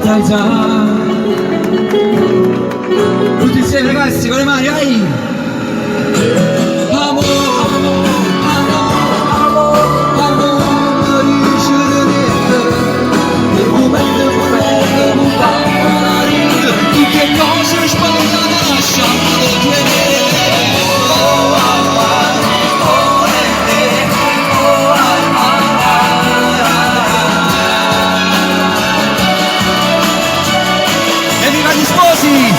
S'aiza. Tutti insieme ragazzi, con le mani, vai! Amore, amore, amore, dice nel momento bello mi fa la vita, tutte cose sbagliate lasciamo tenere. Oh, ah, ah, oh, eh, eh, oh, ah, ah, ah. Evviva gli sposi!